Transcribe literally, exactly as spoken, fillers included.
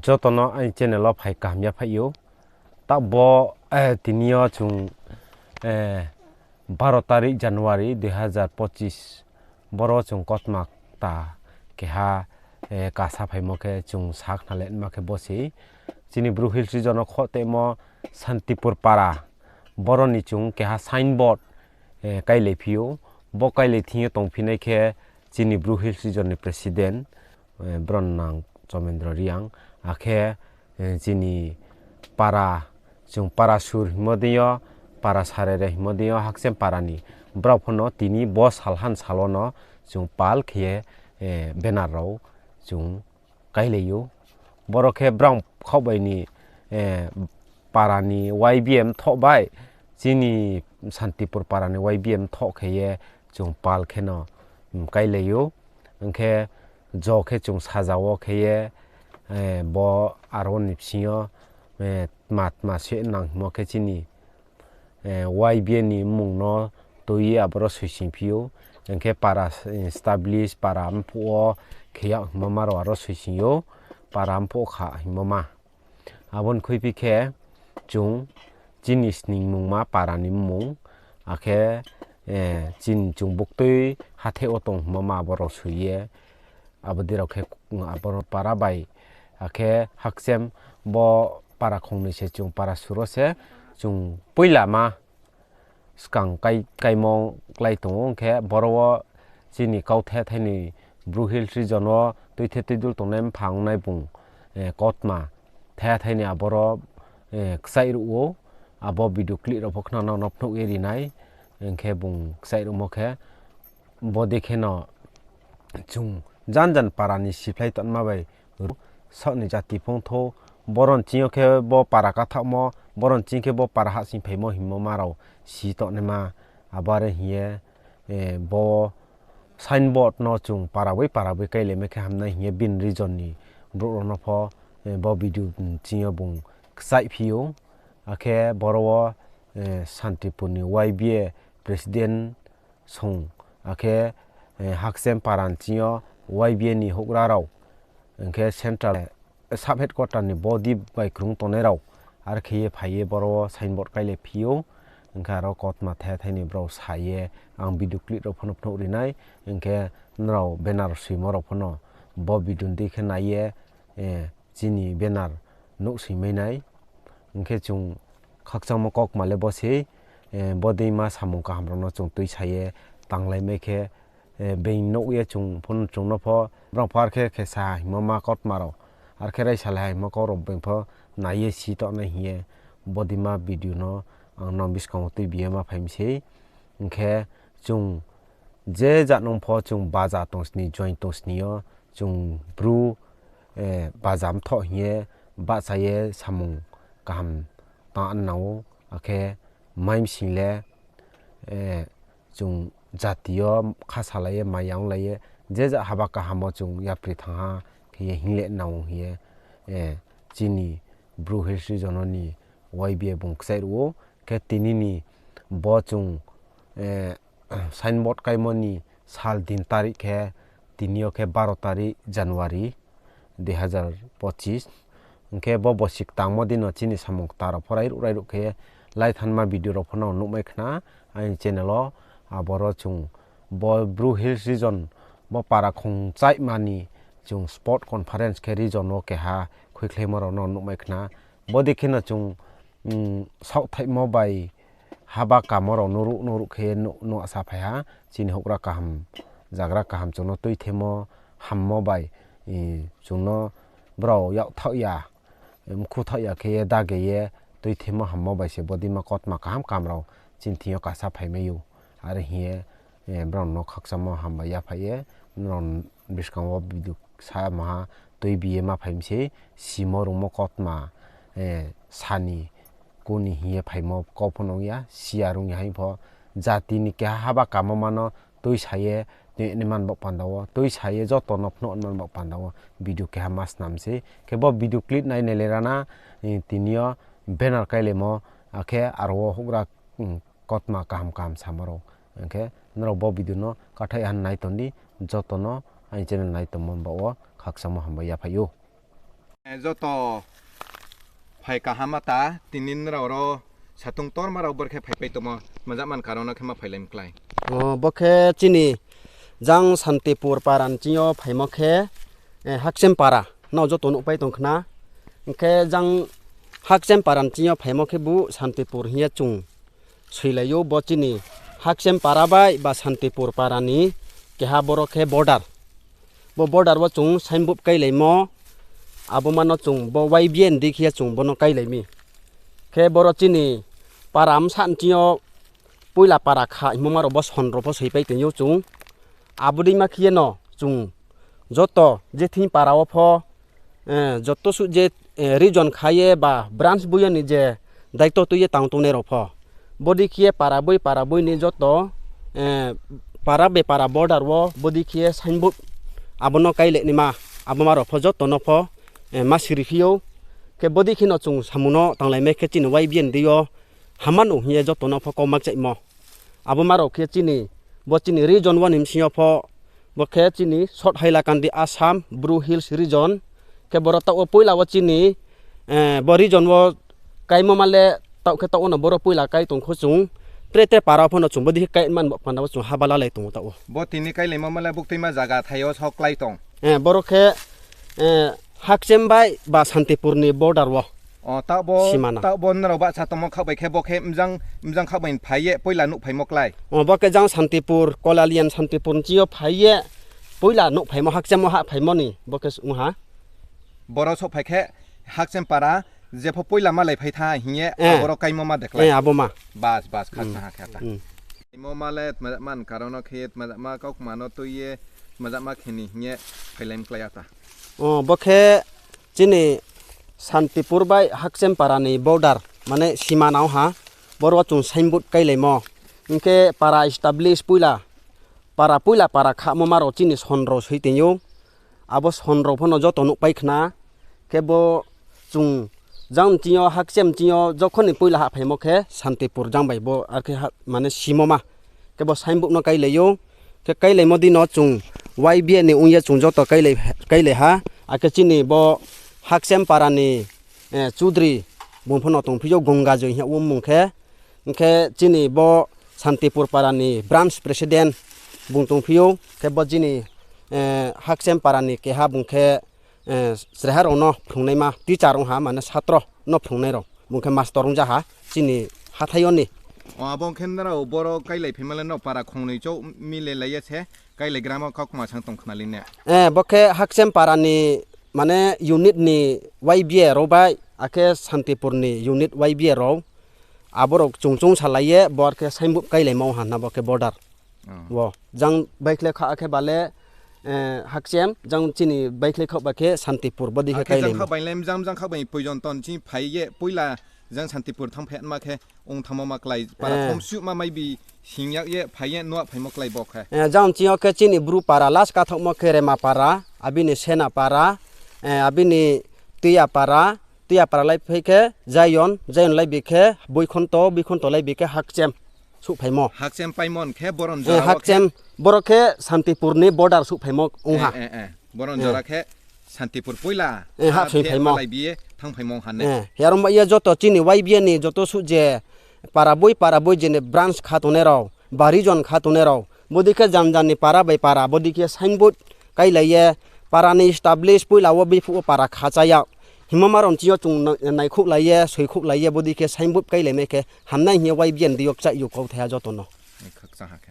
Joto no aini channel wo phai kaham yaphaih ou. Taoh bo, eh, tini yo chung, eh, baro tarik January dui hazar pochis, boro chung kotma kta keha, eh, kasa phaimo khe chung sakhnale ma khe bo se. Chini Bru Hills Region no khoh tongmo Santipur para, boro ni chung keha signboard, eh, kailai phi ou. Bo kailai thing yo tongphi nai khe chini Bru Hills Region ni president, eh, Bronnang Chomendro Reang, akhe, eh, chini para, chung para sur hingmo dei yo, para sarere hingmo dei yo, Haksem para ni brao pho no tini bo salhan sal wo no chung pal khe ye, eh, banner rao chung kailai ou. Boro khe brao khaoh bai ni, eh, para ni Y B A mthoh bai, chini Santipur para ni Y B A mthoh khe ye chung pal khe no, mm, kailai ou. Hing khe jo khe chung saja wo khe ye, eh, bo aro ni bsing yo, eh, tma tma se nang hingmo khe chini, eh, Y B A ni mmung no tui ye aboro soising phi ou. Hing khe para, eh, establish para mphuh wo khe yag hingmo ma rao aro soising ou, para mphuh kha hingmo ma. Abo ni khuiphi khe chung chini sningmungma para ni mmung, akhe, eh, chini chung buktui hatheh wo tong hingmo ma abo rao soi ye, abo dei rao khe, abo para bai, akhe Haksem bo para khongnoi se chung para sur wo se chung poila ma skang kai, kaimo klái tong ou, hing khe boro wo chini kauthai thai ni Bru Hills Region wo tuithe tuidul tongnai mphang nai bung, eh, kotma thai thai ni aboro, eh, kchaih ruh ou, abo video clip rao pho khna nrao no phnuh ye ri nai, hing khe bung kchaih ruhmo khe, bodei khe no chung jan jan para ni siphlai tongma bai ru, saoh ni jati phung thou, boro ni ching yo khe bo para kathaohmo, boro ni ching khe bo para hahsing phaimo hingmo ma rao si tongnaima, abo are hing ye, eh, bo signboard no chung para bai para bai kailaimai khe hamnai hing ye bini region ni brouh rao no pho, eh, bo video ni ching yo bung kchaih phi ou. Akhe boro wo, eh, Santipur ni Y B A president song, akhe, eh, Haksem para ni ching yo Y B A ni houhgra rao, hing khe central, eh, sub headquarter ni body bai krung tongnai rao, are khe ye phai ye boro wo signboard kailai phi ou, hing khe aro kotma thai thai ni brao sa ye, ang video clip rao pho no phnuh ri nai, hing khe nrao banner soimo rao pho no bo video ni dei khe nai ye, eh, chini banner nuhsoingmai nai. Hing khe chung khakchangmo kaukma le bo sei, eh, bodeima samung kaham rao no chung tuisa ye tanglaimai khe, eh, being nuh ye chung pho no chung no pho, brao pho are khe khe sa ha hingmo ma kautma rao, are khe raisa lai ha hingmo kau rao being pho nai ye si tongnai hing ye bodeima video no ang nrao buskang wo tuibi ye ma phai mi sei. Hing khe chung je jat nung pho chung baja tong sni, join tong sni yo, chung Bru, eh, baja mthoh hing ye bahcha ye samung kaham tang nang ou, akhe mai msing le, eh, chung jati yo khasalai ye, maya onglai ye, je jat haba kaham wo chung yapri thanng ha khe ye hinng le nang ou hing ye, eh, chini Bru Hills Region ni Y B A bung kchaih ruh ou. Khe tini ni bo chung, eh, signboard kaimo ni sal din tarik khe, tini yo khe baro tarik January dui hazar pochis. Hing khe bo bosi ktangmo dei no chini samung kta rao pho rairuh rairuh khe laithanma video rao pho no nuhmai khna aini channel wo. Aboro chung bo Bru Hills Region bo para khongchaihma ni chung sport conference khe region wo keha khuikhlaimo rao no nuhmai khna. Bodei khe no chung, mm, saohthaihmo bai haba kamo rao nuhruh nuhruh khe nuh, nuh asa phai ha. Chini houhgra kaham, zagra kaham chung no tuithemo hammo bai, eh, chung no brao yakthaoh ya, mkhuthaoh ya khe ye dage ye tuithemo hammo bai se bodeima kautma kaham kaham rao chini thing yo kasa phaimai ou. Are hing ye, eh, brao no khakchangmo hambai yaphai ye, nrao buskang wo video sa maha tuibi ye ma phai mi sei, simo rungmo kautma, eh, sani kuni hing ye phaimo kau pho nung ya, siya rung ya hing pho, jati ni keha haba kamo ma no tuisa ye, tui ni man baoh panda wo, tuisa ye joto no phnuh man baoh panda wo, video keha ma snam sei. Khe bo video clip nai nai le rana, eh, tini yo banner kailaimo, akhe aro wo houhgra, mm, kautma kaham kaham samo rao. Hing khe nrao bo video no kathai han nai tong di, joto no aini channel nai tongmo baoh wo khakchangmo hambai yaphai ou. Joto phai kaham ta, tini nrao ro satung ktorma rao bor khe phaipai tongmo, tma jama ni karon no khe ma phailai mklái. O, bo khe chini jang Santipur para ni ching yo phaimo khe, Hakchem para no joto nuhpai tong khna. Hing khe jang Hakchem para ni ching yo phaimo khe bu Santipur hing ye chung soilai ou, bo chini Hakchem para bai ba Santipur para ni keha boro khe border. Bo border wo chung signboard kailaimo, abo ma no chung bo Y B A ni dei khe ye chung bo no kailai mi. Khe boro chini para bsa ni ching yo poila para kha hingmo ma rao bo son rao pho soipai tong ou chung. Abo dei ma khe ye no chung joto je thing para wo pho, joto suh je region kha ye ba branch boi yo ni je daito tui ye tang tongnai rao pho, bodei khe ye para boi para boi ni joto, para bai para border wo bodei khe ye signboard abo no kailai naima, abo ma rao pho joto no pho ma siri phi ou. Khe bodei khe no chung samung no tanglaimai khe chini Y B A ni dei yo hama no hing ye joto no pho kau ma kchaihmo. Abo ma rao khe chini, bo chini region wo ni bsing yo pho, bo khe chini South Hailakandi Assam, Bru Hills region, khe boro taoh wo poila wo chini, bo region wo kaimo ma le taoh khe taoh wo no boro poila kai tong kho chung, tre tre para pho no chung bodei khe kai man bo panda wo chung haba lalai tong ou taoh wo. Bo tini kailaimo ma le buktuima zaga thai yo so klái tong. Boro khe Hakchem bai ba Santipur ni border wo. Simana. Taoh bo nrao bahcha tongmo khaoh bai khe bo khe mjang khaoh bai phai ye poila nuhphaimo klái. O, bo khe jang Santipur, Kolalian Santipur ni ching yo phai ye poila nuhphaimo Hakchem wo hahphaimo ni bo khe ong ha. Boro souhphai khe Hakchem para jepho poila malai phai tha hing ye, boro kaimo ma de klái. Abo ma. Bas, bas, khakchang ha khe ta. Imo ma le tma jama ni karon no khe ye tma jama kaukma no tui ye tma jama khe ni hing ye phailai mklái ta. O, bo khe chini Santipur bai Hakchem para ni border, mane simana ong ha, boro chung signboard kailaimo. Hing khe para establish poila, para poila para khamo ma rao chini son rao soi tong ou. Abo son rao pho no joto nuhpai khna. Khe bo chung jang ching yo, Hakchem ching yo jokhon ni poila hahphaimo khe Santipur jang bai bo, ar khe mane simo ma. Khe bo signboard no kailai ou. Khe kailaimo dei no chung Y B A ni ong ye chung joto kailai ha. Akhe chini bo Hakchem para ni Chudri bung pho no tongphi ou, Gongajoi hing ye mmung khe. Hing khe chini bo Santipur para ni branch president bung tongphi ou. Khe bo chini Hakchem para ni keha bung khe, chraiha rao no phrungnaima teacher ong ha, mane satro no phrungnai rao. Bung khe mastor ong ja ha chini hathái yo ni. O, abo ong khe nrao boro kailai phaima le nrao para khongnoi chouh mile lai ye se kailai gramo kaukma sang tong khnalai ne. Bo khe Hakchem para ni, mane unit ni Y B A rao bai, akhe Santipur ni unit Y B A rao. Abo rao chung chung salai ye, bo ar khe signboard kailaimo ha na bo khe border. Wo, jang baikhlai khaoh khe ba le, Hakchem, jang chini baikhlai khaoh ba khe Santipur, bodei khe kailai. Jang khaoh bai le, jang jang khaoh bai poijon ton ching phai ye, poila jang Santipur thanngphai ma khe, ong thanngmo ma klái, para khomsuhma maibi sing yag ye, phai ye, nuh phaimo klái bo khe. Jang ching yo khe chini Bru para last kathaohmo khe Rema para, abini Sena para, abini Tuiya para, Tuiya para laiphai khe Zion, Zion laibi khe Boikhonto, Boikhonto laibi khe Hakchem souhphaimo. Hakchem paimon khe boron jora wo khe, boro khe Santipur ni border souhphaimo ong ha. Boron jora khe Santipur poila hahsoingphaimo, malaibi ye thanngphaimo ha ne. He aro bai ye joto chini Y B A ni joto suh je para boi para boi je ni branch kha tongnai rao, ba region kha tongnai rao, bodei khe janja ni para bai para, bodei khe signboard kailai ye, para ni establish poila wo biphuh wo para kha chá ya. Hingmo ma rao ching yo chung naikhouhlai ye, soikhouhlai ye, bodei khe signboard kailaimai khe hamnai hing ye Y B A ni dei yo kchaih yo kauthai ha joto no. Khakchang ha khe.